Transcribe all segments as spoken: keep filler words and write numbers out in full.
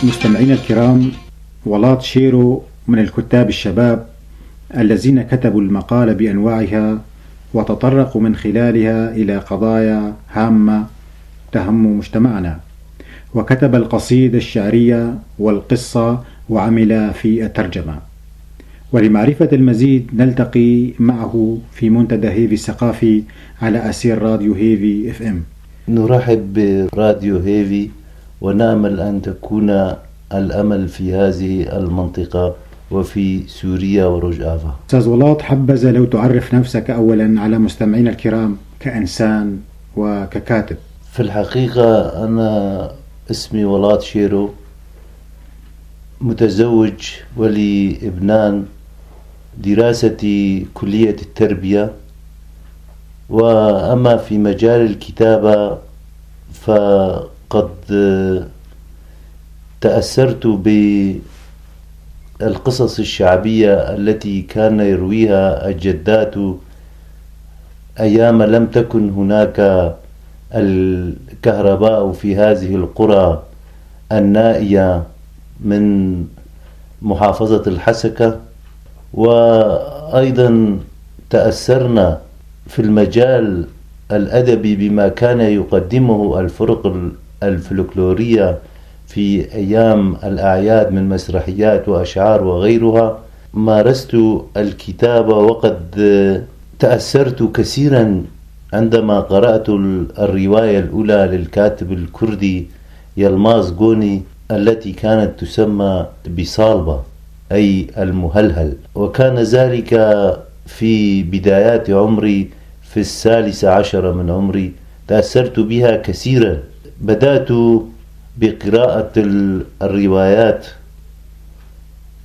مستمعينا الكرام، ولات شيرو من الكتاب الشباب الذين كتبوا المقال بأنواعها، وتطرقوا من خلالها إلى قضايا هامة تهم مجتمعنا، وكتب القصيدة الشعرية والقصة وعمل في الترجمة. ولمعرفة المزيد نلتقي معه في منتدى هيفي الثقافي على أثير راديو هيفي اف ام. نرحب براديو هيفي، ونأمل أن تكون الأمل في هذه المنطقة وفي سوريا ورجافة. أستاذ ولات، حبذا لو تعرف نفسك أولا على مستمعينا الكرام كإنسان وككاتب. في الحقيقة أنا اسمي ولات شيرو، متزوج ولي ابنان، دراستي كلية التربية. وأما في مجال الكتابة فقد تأثرت بالقصص الشعبية التي كان يرويها الجدات أيام لم تكن هناك الكهرباء في هذه القرى النائية من محافظة الحسكة. وأيضًا تأثرنا في المجال الأدبي بما كان يقدمه الفرق ال-، الفلكلورية في أيام الأعياد من مسرحيات وأشعار وغيرها. مارست الكتابة، وقد تأثرت كثيرًا عندما قرأت ال-، الرواية الأولى للكاتب الكردي يلماز غوني التي كانت تسمى بصالبة، أي المهلهل، وكان ذلك في بدايات عمري، في الثالثة عشرة من عمري. تأثرت بها كثيرًا. بدأت بقراءة ال-، الروايات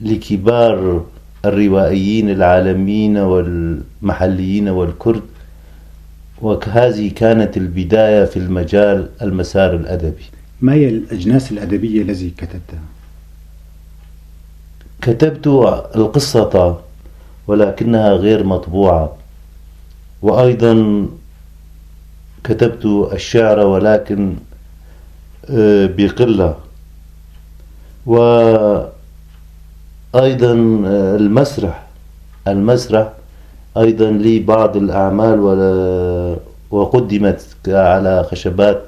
لكبار الروائيين العالميين والمحليين والكرد، وهذه كانت البداية في المجال، المسار الأدبي. ما هي الأجناس الأدبية التي كتبتها؟ كتبت القصة، ولكنها غير مطبوعة، وأيضًا كتبت الشعر، ولكن، آه، بقلة، وأيضًا، آه، المسرح، المسرح أيضًا لي بعض الأعمال، و-، وقدمت على خشبات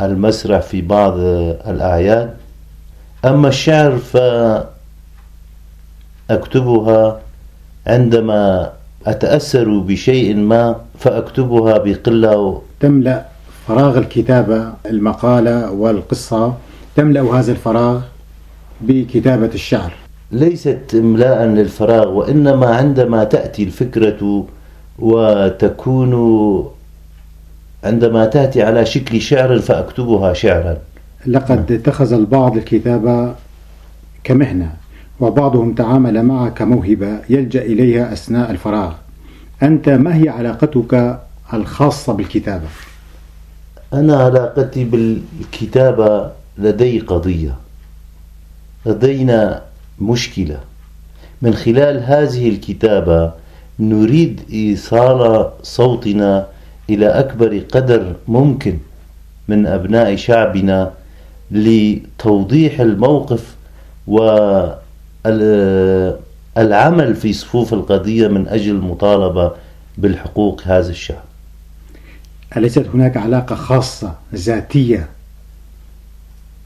المسرح في بعض الأعياد. أما الشعر فأكتبها عندما أتأثر بشيء ما فأكتبها بقلة. تملأ فراغ الكتابة، المقالة والقصة، تملأ هذا الفراغ بكتابة الشعر. ليست إملاء للفراغ، وإنما عندما تأتي الفكرة وتكون، عندما تأتي على شكل شعر فأكتبها شعرًا. لقد اتخذ البعض الكتابة كمهنة، وبعضهم تعامل معها كموهبة يلجأ إليها أثناء الفراغ. أنت، ما هي علاقتك الخاصة بالكتابة؟ أنا علاقتي بالكتابة لدي قضية، لدينا مشكلة. من خلال هذه الكتابة نريد إيصال صوتنا إلى أكبر قدر ممكن من أبناء شعبنا لتوضيح الموقف وال-، العمل في صفوف القضية من أجل المطالبة بالحقوق هذا الشعب. أليست هناك علاقة خاصة ذاتية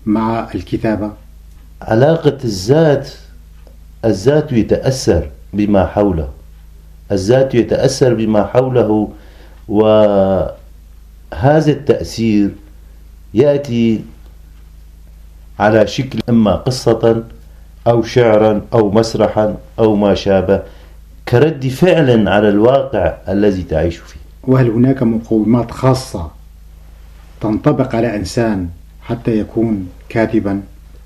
مع الكتابة؟ علاقة الذات، الذات يتأثر بما حوله، الذات يتأثر بما حوله، وهذا التأثير يأتي على شكل إما قصة أو شعرا أو مسرحا أو ما شابه، كرد فعل على الواقع الذي تعيش فيه. وهل هناك مقومات خاصة تنطبق على إنسان حتى يكون كاتبا؟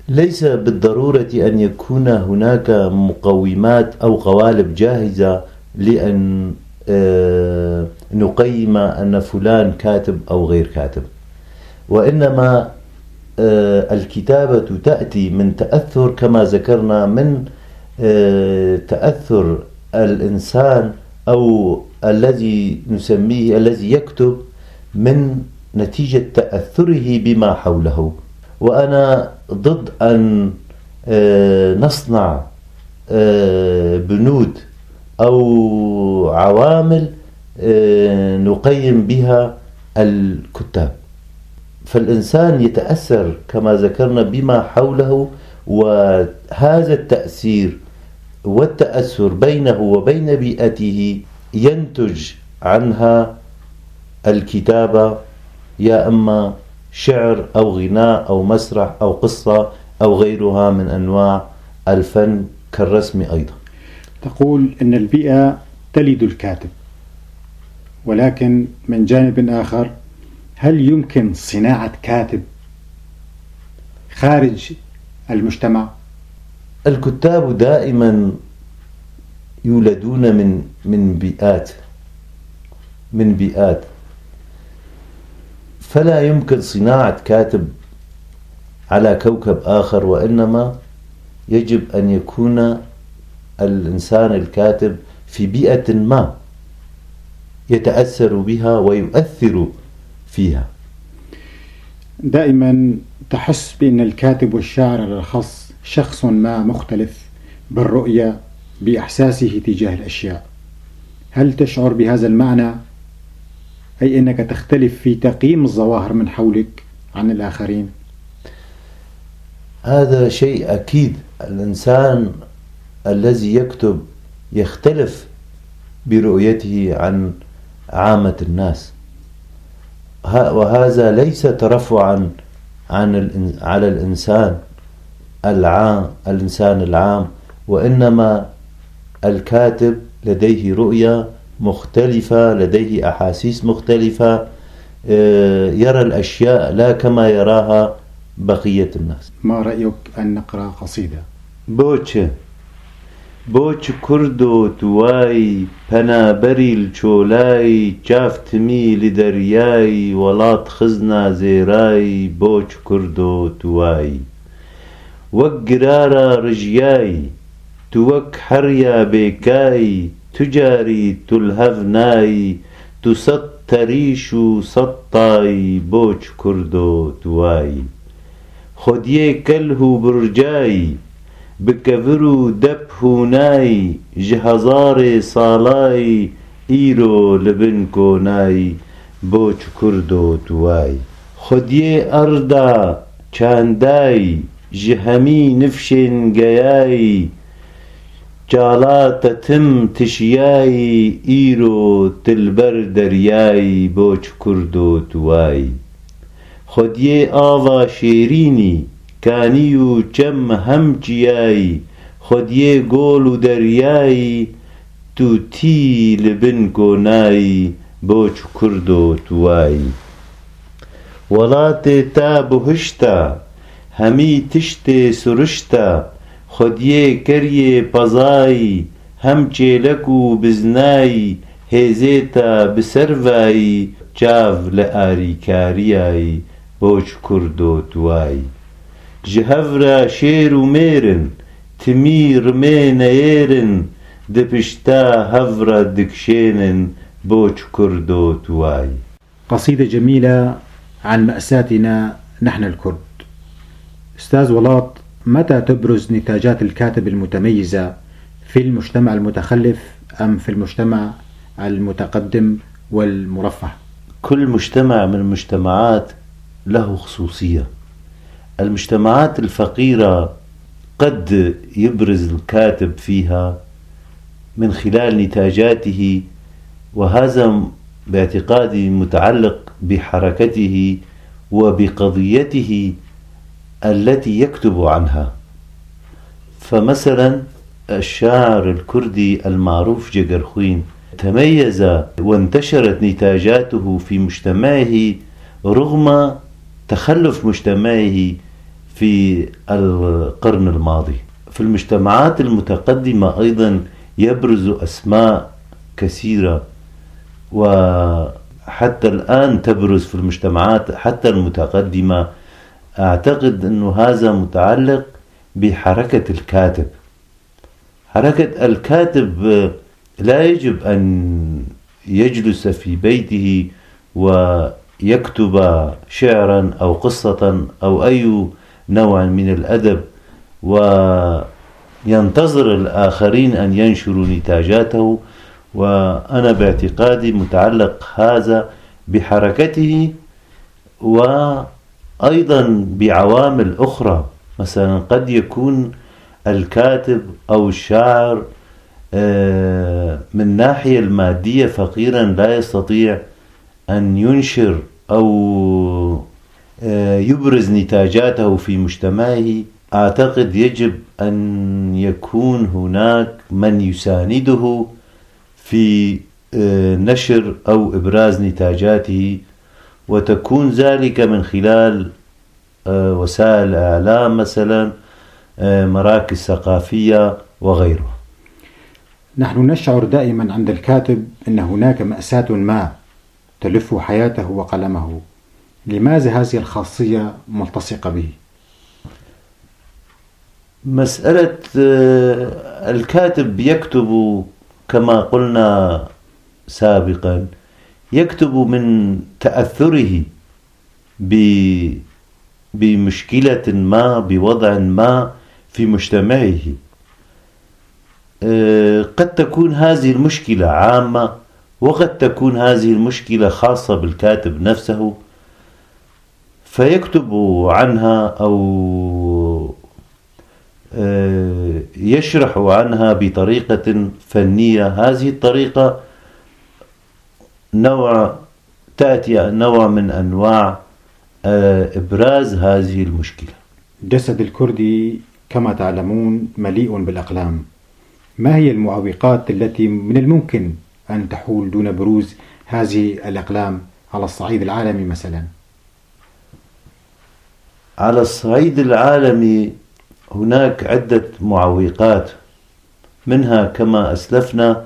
ليس بالضرورة أن يكون هناك مقومات أو قوالب جاهزة لأن، آه، نقيم أن فلان كاتب أو غير كاتب، وإنما، آه، الكتابة تأتي من تأثر، كما ذكرنا، من، آه، تأثر الإنسان أو الذي نسميه، الذي يكتب، من نتيجة تأثره بما حوله. وأنا ضد أن، آه، نصنع، آه، بنود أو عوامل، آه، نقيم بها الكتاب. فالإنسان يتأثر كما ذكرنا بما حوله، وهذا التأثير والتأثر بينه وبين بيئته ينتج عنها الكتابة، يا إما شعر أو غناء أو مسرح أو قصة أو غيرها من أنواع الفن كالرسم أيضًا. تقول إن البيئة تلد الكاتب، ولكن من جانب آخر، هل يمكن صناعة كاتب خارج المجتمع؟ الكتاب دائمًا يولدون من، من بيئات، من بيئات، فلا يمكن صناعة كاتب على كوكب آخر، وإنما يجب أن يكون الإنسان الكاتب في بيئة ما يتأثر بها ويؤثر فيها. دائمًا تحس بأن الكاتب والشاعر على الخاص شخص ما مختلف بالرؤية، بإحساسه تجاه الأشياء. هل تشعر بهذا المعنى؟ أي أنك تختلف في تقييم الظواهر من حولك عن الآخرين؟ هذا شيء أكيد. الإنسان الذي يكتب يختلف برؤيته عن عامة الناس. ه-، وهذا ليس ترفعًا عن الإن-، على الإنسان العام، الإنسان العام، وإنما الكاتب لديه رؤية مختلفة، لديه أحاسيس مختلفة، آه، يرى الأشياء لا كما يراها بقية الناس. ما رأيك أن نقرأ قصيدة؟ بۆچ؟ بۆچ کوردۆ توای، پەنابەری لچۆلای، چافتمی لدەریای، وەڵات خزنا زێرای، بۆچ کوردۆ توای؟ وەک گرارا ڕژیای، تو وەک حەڕیا بێکای، تو جاری تو لهەڤ نای، تو سەد تەریش و سەد تای، بۆچ کوردۆ توای؟ خودیێ کەلح و برجای، بکەڤر و دەپ هونای، ji hezarê salay, îro li bin konay, بۆچ کوردۆ توای؟ خودیێ ئەڕدا چاندای، ji hemî nifşên geyay, çala te tim tişiyay, îro tu li ber deryay, بۆچ کوردۆ توای؟ خودیێ ئاوا شێرینی، کانی و çem hem çiyay, خودیێ گۆل و deryay, tu tî li bin konay, بۆچ کوردۆ توای؟ وەڵاتێ te buhişt e, hemî tiştê surişt e, xwediyê keriyê pezayî, hem çêlek û biznayî, hêzê te bi ser vayî, çav li arîkariyayî, بۆچ کوردۆ توای؟ Ji hev re şêr û mêr in, timî rimê neyêr in, di pişta hev re dikşênin, بۆچ کوردۆ توای؟ قصيدة جميلة عن مأساتنا نحن الكرد. أستاذ ولاط، متى تبرز نتاجات الكاتب المتميزة في المجتمع المتخلف أم في المجتمع المتقدم والمرفه؟ كل مجتمع من المجتمعات له خصوصية. المجتمعات الفقيرة قد يبرز الكاتب فيها من خلال نتاجاته، وهذا باعتقادي متعلق بحركته وبقضيته التي يكتب عنها. فمثلًا الشاعر الكردي المعروف جيجرخوين تميز وانتشرت نتاجاته في مجتمعه رغم تخلف مجتمعه في القرن الماضي. في المجتمعات المتقدمة أيضًا يبرز أسماء كثيرة، وحتى الآن تبرز في المجتمعات حتى المتقدمة. أعتقد أنه هذا متعلق بحركة الكاتب. حركة الكاتب لا يجب أن يجلس في بيته ويكتب شعرًا أو قصة أو أي نوع من الأدب، وينتظر الآخرين أن ينشروا نتاجاته. وأنا باعتقادي متعلق هذا بحركته، وأيضًا بعوامل أخرى. مثلًا، قد يكون الكاتب أو الشاعر، آه، من الناحية المادية فقيرًا، لا يستطيع أن ينشر أو، آه، يبرز نتاجاته في مجتمعه. أعتقد يجب أن يكون هناك من يسانده في، آه، نشر أو إبراز نتاجاته، وتكون ذلك من خلال، آه، وسائل الإعلام مثلًا، آه، مراكز ثقافية وغيره. نحن نشعر دائمًا عند الكاتب أن هناك مأساة ما تلف حياته وقلمه. لماذا هذه الخاصية ملتصقة به؟ مسألة، آه، الكاتب يكتب، كما قلنا سابقًا، يكتب من تأثره ب-، بمشكلة ما، بوضع ما في مجتمعه. آه، قد تكون هذه المشكلة عامة، وقد تكون هذه المشكلة خاصة بالكاتب نفسه، فيكتب عنها أو، آه، يشرح عنها بطريقة فنية. هذه الطريقة نوع، تأتي نوع من أنواع، آه، إبراز هذه المشكلة. جسد الكردي، كما تعلمون، مليء بالأقلام. ما هي المعوقات التي من الممكن أن تحول دون بروز هذه الأقلام على الصعيد العالمي مثلًا؟ على الصعيد العالمي هناك عدة معوقات، منها كما أسلفنا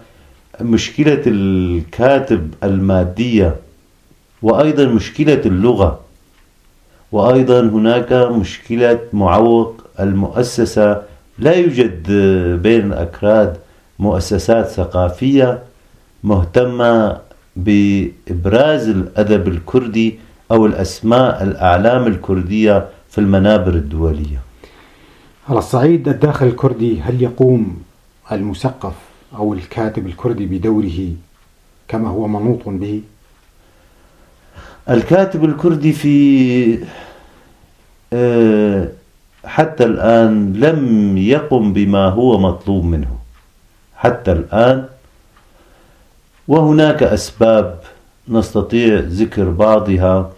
مشكلة الكاتب المادية، وأيضًا مشكلة اللغة، وأيضًا هناك مشكلة معوق المؤسسة. لا يوجد بين الأكراد مؤسسات ثقافية مهتمة بإبراز الأدب الكردي أو الأسماء، الأعلام الكردية في المنابر الدولية. على الصعيد الداخل الكردي، هل يقوم المثقف أو الكاتب الكردي بدوره كما هو منوط به؟ الكاتب الكردي في، آه، حتى الآن لم يقم بما هو مطلوب منه حتى الآن، وهناك أسباب نستطيع ذكر بعضها،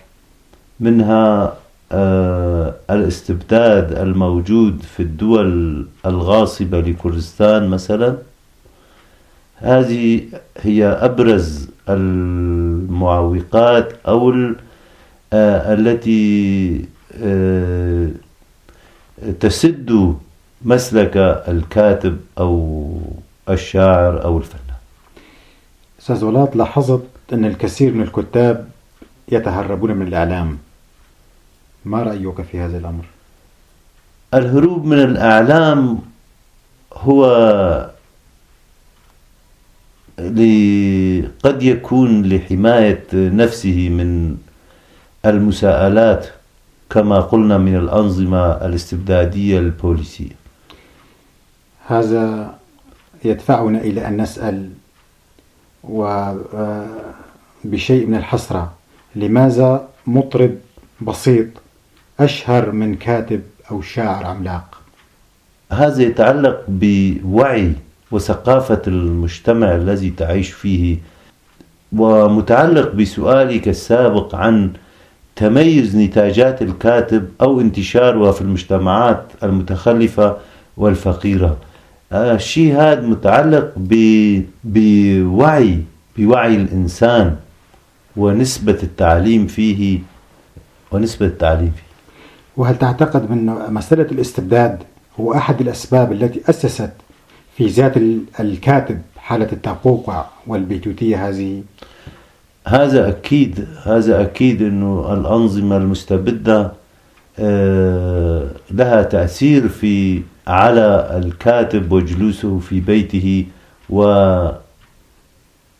منها، آه، الاستبداد الموجود في الدول الغاصبة لكردستان مثلًا. هذه هي أبرز المعوقات أو ال-، آه، التي، آه، تسد مسلك الكاتب أو الشاعر أو الفنان. أستاذ ولات، لاحظت أن الكثير من الكتاب يتهربون من الإعلام. ما رأيك في هذا الأمر؟ الهروب من الإعلام هو ل-، قد يكون لحماية نفسه من المساءلات، كما قلنا، من الأنظمة الاستبدادية البوليسية. هذا يدفعنا إلى أن نسأل و، آه، بشيء من الحسرة، لماذا مطرب بسيط أشهر من كاتب أو شاعر عملاق؟ هذا يتعلق بوعي وثقافة المجتمع الذي تعيش فيه، ومتعلق بسؤالك السابق عن تميز نتاجات الكاتب أو انتشارها في المجتمعات المتخلفة والفقيرة. آه، الشيء هذا متعلق ب-، بوعي، بوعي الإنسان ونسبة التعليم فيه، ونسبة التعليم فيه. وهل تعتقد أن مسألة الاستبداد هو أحد الأسباب التي أسست في ذات ال-، الكاتب حالة التقوقع والبيتوتية هذه؟ هذا أكيد، هذا أكيد إنه الأنظمة المستبدة، آه، لها تأثير في، على الكاتب وجلوسه في بيته و،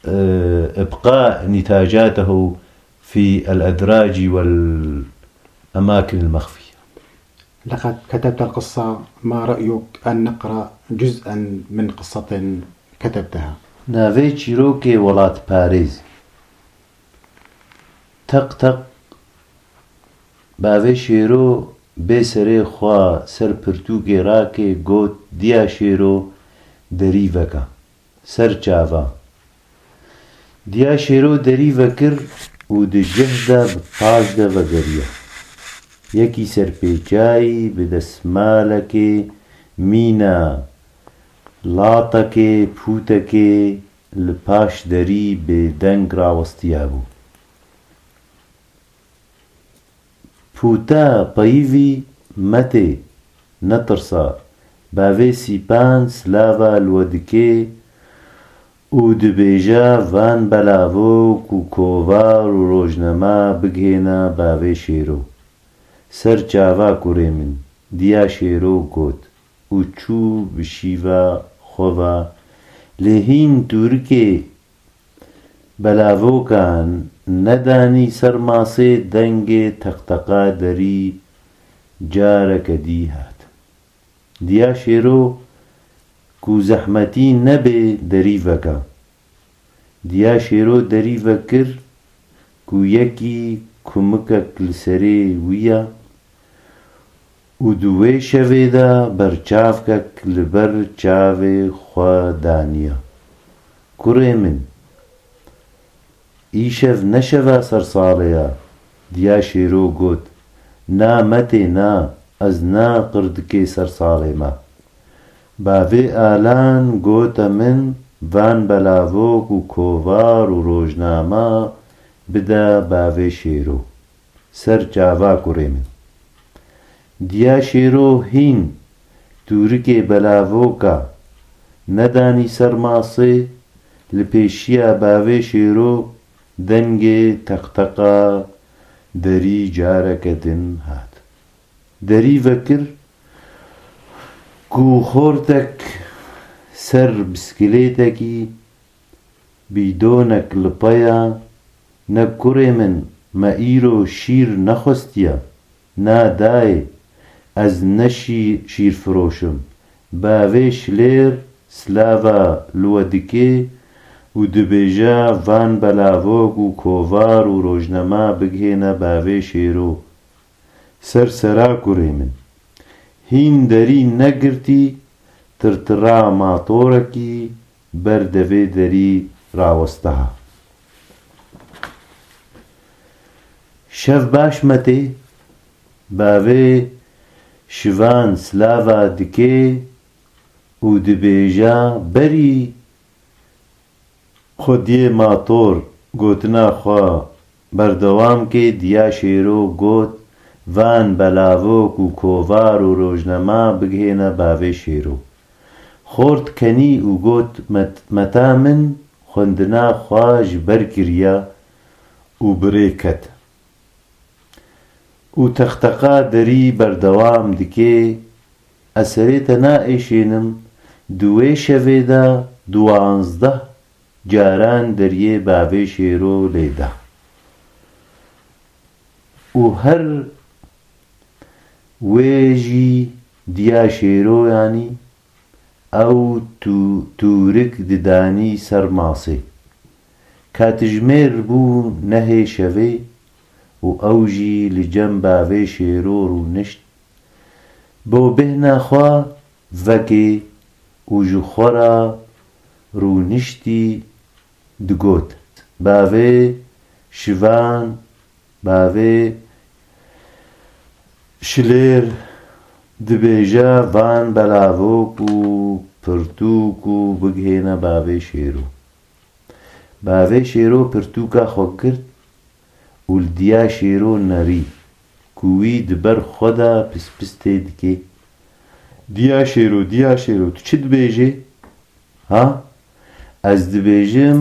آه، إبقاء نتاجاته في الأدراج والأماكن المخفية. لقد كتبت القصة، ما رأيك أن نقرأ جزءا من قصة كتبتها؟ Navê çîrokê welatparêz. Teq teq. Bavê Şêro bê serê xwe ser pirtûkê rakê, got, Diya Şêro, derî veke. Ser çava. Diya Şêro derî vekir û di cih de bi paş de vegeriya. Yekî serpêçayî bi desmalekê mîna latekê, pûtekê li paş derî bêdeng rawestiyabû. Pûta peyivî, Metê, netirsa, bavê Sîpan silava li we dike û dibêje, van belavok û kovar û rojnama bigihêne bavê Şêro. Ser çava kurê min, Diya Şêro got û çû bi şîva xwe ve, lê hîn tûrikê belavokan nedanî ser masê, dengê teqteqa derî careke dî hat. Diya Şêro ku zehmetî nebe derî veke. Diya Şêro derî vekir ku yekî kumikek li serê wî ye û di wê şevê de berçavkek li ber çavê xwe daniye. Kurê min, îşev ne şeva sersalê ye, Diya Şêro got. Na Metê na, ez ne qirdikê sersalê me. Bavê Alan gote min, van belavok û kovar û rojnama bide bavê Şêro. Ser çava kurê min. Diya Şêro hîn tûrikê belavoka nedanî ser masê, li pêşiya bavê Şêro dengê teqteqa derî careke din hat. Derî vekir ku xortek ser bisikilêtekî, bîdonek li peya, ne kurê min, me îro şîr nexwestiye, na dayê, ez ne şî-, şîrfiroş im. Bavê Şilêr silava li we dike û dibêje, van belavok û kovar û rojnama bigihêne bavê Şêro. Ser sera kurê min. Hîn derî negirtî, tirtira matorekî ber devê derî rawestiha. Şev baş Metê, bavê Şivan silava dike û dibêje, berî Xwediyê mator gotina xwe berdewam ke, Diya Şêro got, van belavok û kovar û rojnama bigihêne bavê Şêro. Xort kenî û got, Met-, Meta min xwendina xwe ji ber kiriye û bi rê ket. Û teqteqa derî berdewam dike, ez serê te naêşênim, di wê şevê de duwazdeh caran deriyê bavê Şêro lê da. Û her wê jî Diya Şêro, yanî ew tû-, tûrik didanî ser masê. Katijmêr bû nehê şevê û ew jî li cem bavê Şêro rûnişt. Bo bêhna xwe vekê û ji xwe re rûniştî digot, bavê Şivan, bavê Şilêr dibêje, van belavok û pirtûk û bigihêne bavê Şêro. Bavê Şêro pirtûka xwe girt û li Diya Şêro nerî, ku wî di ber xwe de pispistê dike. Diya Şêro, Diya Şêro, tu çi dibêjê? Ha? Ez dibêjim,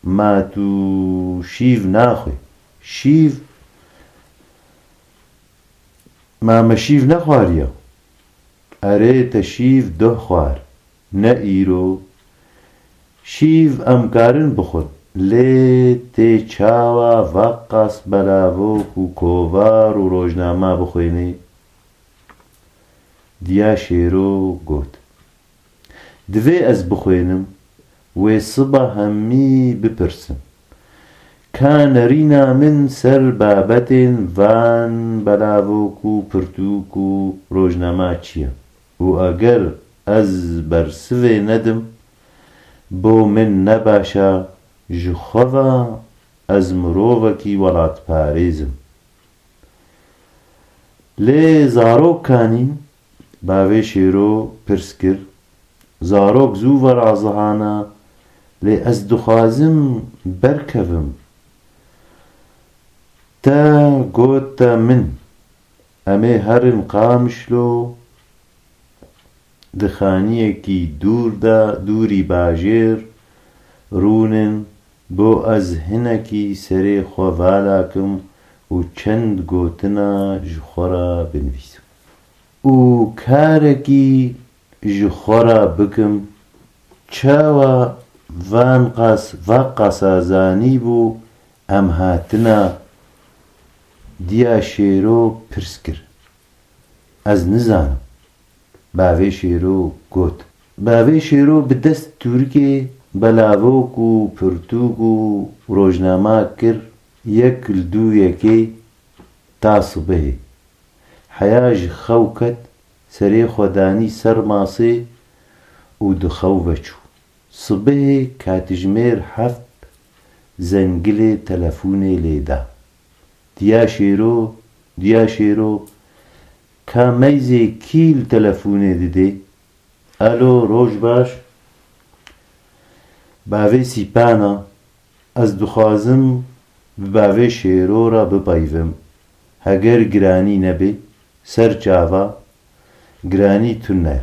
ma tu şîv naxwî? Şîv? Ma me şîv nexwariye? Erê, te şîv doh xwar. Ne îro. Şîv em karin bixwin. Lê tê çawa veqas belavok û kovar û rojnama bixwînî? Diya Şêro got: Divê ez bixwînim, wê siba hemî bipirsim. Ka nerîna min ser babetên van belavok û pirtûk û rojnama çi ye? Û eger ez bersivê nedim, bo min ne baş e, ji xwe ve ez mirovekî welatparêz im. Lê zarok kanîn? Bavê Şêro pirs kir. Zarok zû verazihana, lê ez dixwazim berkevim. Te got te min, em ê herin Qamişlo, di xaniyekî dûr de, dûrî bajêr rûnin, bo ez hinekî serê xwe vala kim û çend gotina ji xwe re binivîsim. Û karekî ji xwe re bikim, çawa van qas, va qasa zanîbû em hatina? Diya Şêro pirs kir. Ez nizanim. Bavê Şêro got. Bavê Şêro bi dest tûrikê belavok û pirtûk û rojnama kir, yek li dû yekê ta sibihê. Heya ji xew ket, serê xwe danî ser masê û di xew ve çû. Sibihê katijmêr heft zengilê telefonê lê da. Diya Şêro, Diya Şêro, ka meyzê kî li telefonê didê? Alo, roj baş. Bavê Sîpana, ez dixwazim bi bavê Şêro re bipeyvim. Heger giranî nebê, ser çava, giranî tune ye.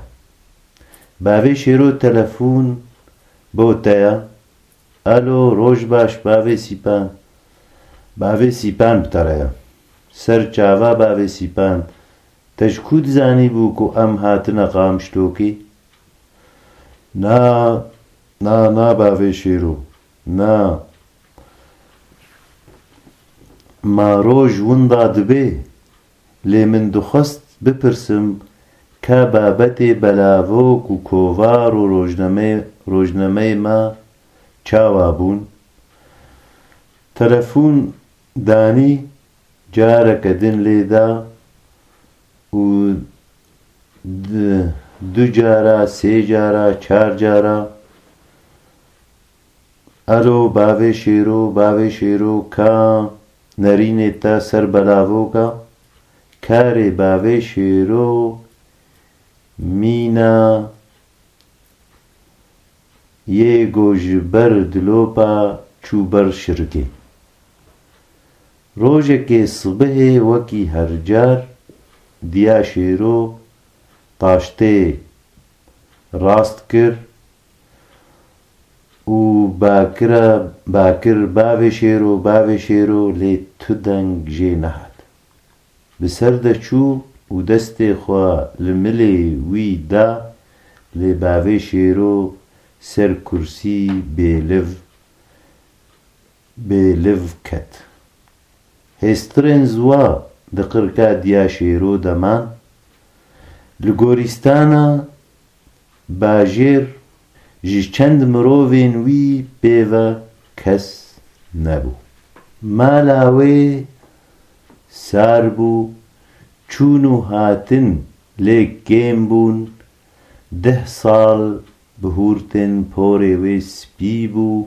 Bavê Şêro telefon bo te ye. Alo, roj baş, bavê Sîpan. Bavê Sîpan bi te re ye. Ser çava bavê Sîpan. Te ji ku dizanîbû ku em hatine Qamişlokê? Na, na, na bavê Şêro. Na. Ma roj winda dibe. Lê min dixwest bipirsim, ka babetê belavok û kovar û rojnameyê, rojnameyê me çawa bûn? Telefon danî, careke din lê da û di, du cara, sê cara, çar cara. Alo, bavê Şêro, bavê Şêro, ka nerînê te ser belavoka? Karê bavê Şêro mîna yê go ji ber dilopa çû ber şirikê. Rojekê sibihê wekî her car Diya Şêro taştê rast kir û bakira, bakir, bavê Şêro, bavê Şêro, lê tu deng jê nehat. Bi ser de çû û destê xwe li milê wî da, lê bavê Şêro ser kursî bêliv, bêliv ket. Hêstirên ziwa di qirka Diya Şêro de man. Li gorîstana bajêr ji çend mirovên wî pê ve kes nebû. Mala wê sar bû, çûn û hatin lê kêm bûn, deh sal bihurtin porê wê spî bû,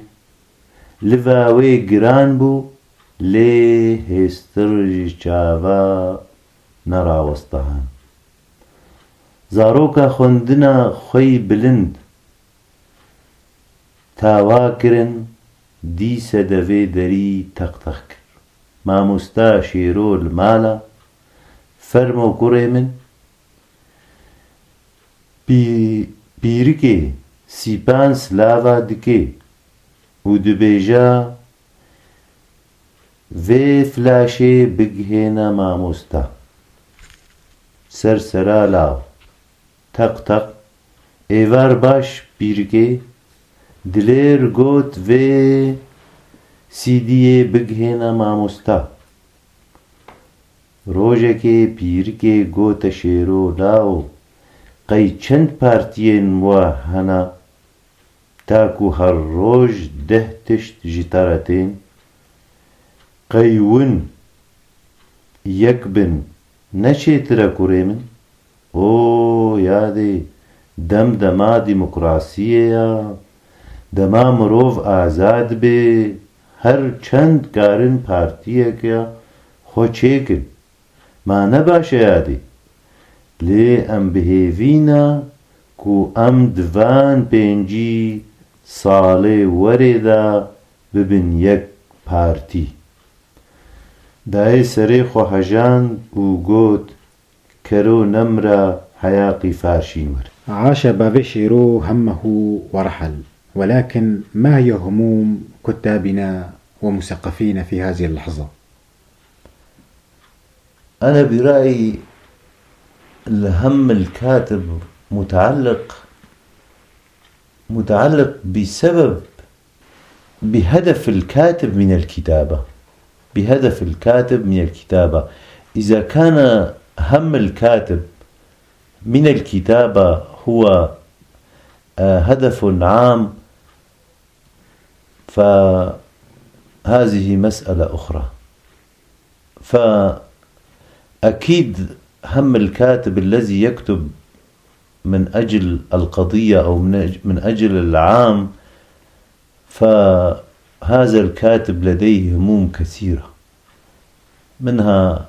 liva wê giran bû, lê hêstir ji çava nerawestihan. Zaroka xwendina xwe yî bilind tawa kirin, dîse devê derî teq-teq kir. Mamosta Şêro li mala, fermo kurê min, pî-, pîrikê Sîpan silava dike û dibêja, vê flaşê bigihêne mamosta. Ser sera law. Teq-teq. Êvar baş pîrikê, dilêr got vê C D'yê bigihêne mamosta. Rojekê pîrikê gote Şêro, law, qey çend partiyên we hene, ta ku her roj deh tişt ji te re tên, qey win yek bin ne çêtir e kurê min? O yadê, dem dema demokrasiyê ya, dema mirov azad bê, her çend karin partiyeke xwe çêkin. Ma ne baş e yadê? Lê em bi hêvî ne ku em di van pêncî salê werê de bibin yek partî. Dayê serê xwe hejand û got, Kero nemre heyaqî farşîn wir. عاش بافي شيرو همه ورحل، ولكن ما هي هموم كتابنا ومثقفينا في هذه اللحظة؟ Ene bi rayî li hem il katib mutealliq, mutealliq bi sebeb bi hedef il katib min el kitaba. Bi hedef il katib min el kitaba. İza kana hem il katib min el kitaba huwa, e, hedefun am, فهذه مسألة أخرى. فأكيد هم الكاتب الذي يكتب من أجل القضية أو من أج-، من أجل العام، فهذا الكاتب لديه هموم كثيرة، منها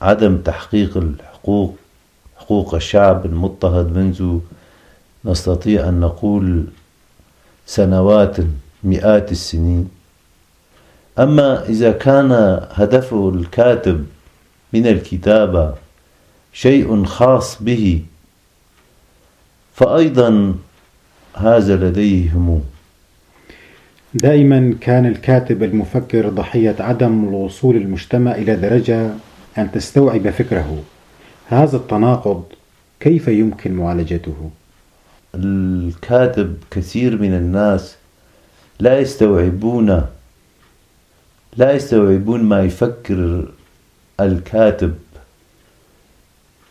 عدم تحقيق الحقوق حقوق الشعب المضطهد منذ، نستطيع أن نقول، سنوات، مئات السنين. أما إذا كان هدف الكاتب من الكتابة شيء خاص به، فأيضا هذا لديه هموم. دائما كان الكاتب المفكر ضحية عدم الوصول المجتمع إلى درجة أن تستوعب فكره. هذا التناقض كيف يمكن معالجته؟ الكاتب، كثير من الناس لا يستوعبون، لا يستوعبون ما يفكر الكاتب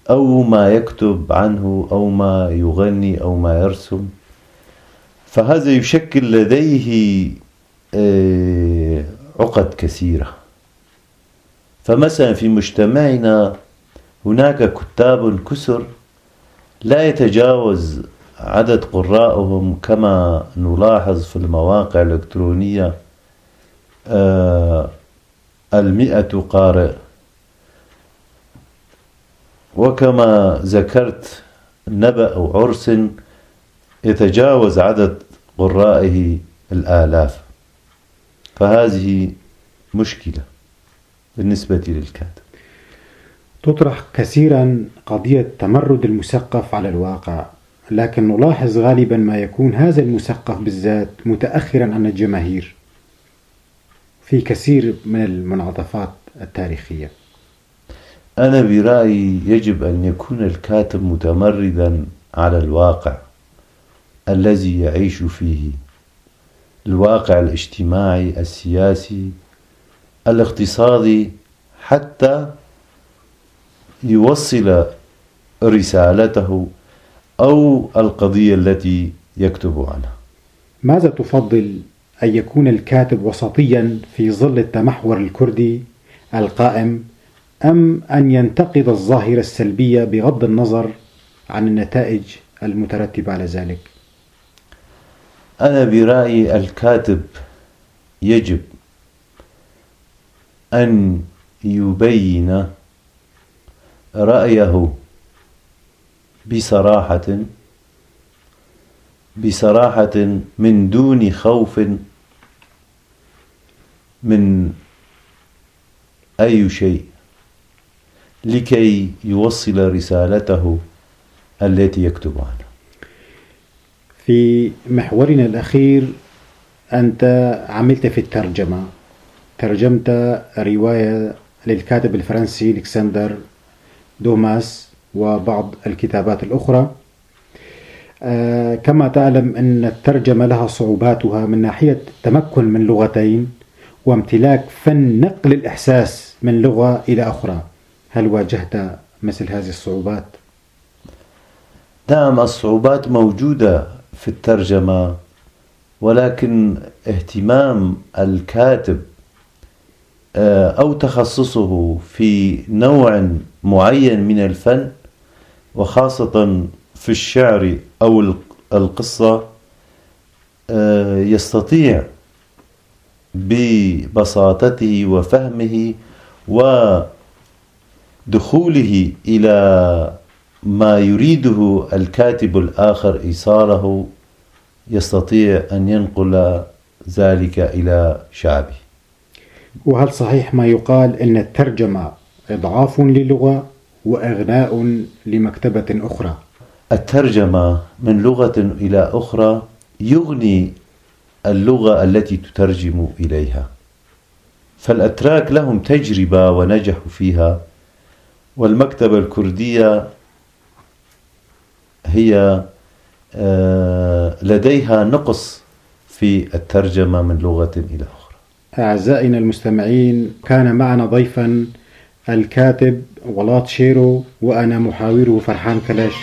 أو ما يكتب عنه أو ما يغني أو ما يرسم، فهذا يشكل لديه، آه، عقد كثيرة. فمثلا في مجتمعنا هناك كتاب كثر لا يتجاوز عدد قراءهم كما نلاحظ في المواقع الإلكترونية، آه، المئة قارئ، وكما ذكرت نبأ أو عرس يتجاوز عدد قرائه الآلاف، فهذه مشكلة بالنسبة للكاتب. تطرح كثيرا قضية تمرد المثقف على الواقع، لكن نلاحظ غالبا ما يكون هذا المثقف بالذات متأخرا عن الجماهير في كثير من المنعطفات التاريخية. أنا برأيي يجب أن يكون الكاتب متمردا على الواقع الذي يعيش فيه، الواقع الاجتماعي، السياسي، الاقتصادي، حتى يوصل رسالته أو القضية التي يكتب عنها. ماذا تفضل، أن يكون الكاتب وسطيا في ظل التمحور الكردي القائم، أم أن ينتقد الظاهرة السلبية بغض النظر عن النتائج المترتبة على ذلك؟ أنا برأيي الكاتب يجب أن يبين رأيه بصراحة، بصراحة من دون خوف من أي شيء، لكي يوصل رسالته التي يكتب عنها. في محورنا الأخير، أنت عملت في الترجمة، ترجمت رواية للكاتب الفرنسي ألكسندر دوماس وبعض الكتابات الأخرى. آه، كما تعلم أن الترجمة لها صعوباتها من ناحية تمكن من لغتين وامتلاك فن نقل الإحساس من لغة إلى أخرى. هل واجهت مثل هذه الصعوبات؟ نعم، الصعوبات موجودة في الترجمة، ولكن اهتمام الكاتب، آه، أو تخصصه في نوع معين من الفن، وخاصة في الشعر أو ال-، القصة، آه، يستطيع ببساطته وفهمه ودخوله إلى ما يريده الكاتب الآخر إيصاله، يستطيع أن ينقل ذلك إلى شعبه. وهل صحيح ما يقال أن الترجمة إضعاف للغة وإغناء لمكتبة أخرى؟ الترجمة من لغة إلى أخرى يغني اللغة التي تترجم إليها، فالأتراك لهم تجربة ونجحوا فيها، والمكتبة الكردية هي، آه، لديها نقص في الترجمة من لغة إلى أخرى. أعزائنا المستمعين، كان معنا ضيفا الكاتب ولات شيرو، وأنا محاوره فرحان كلش.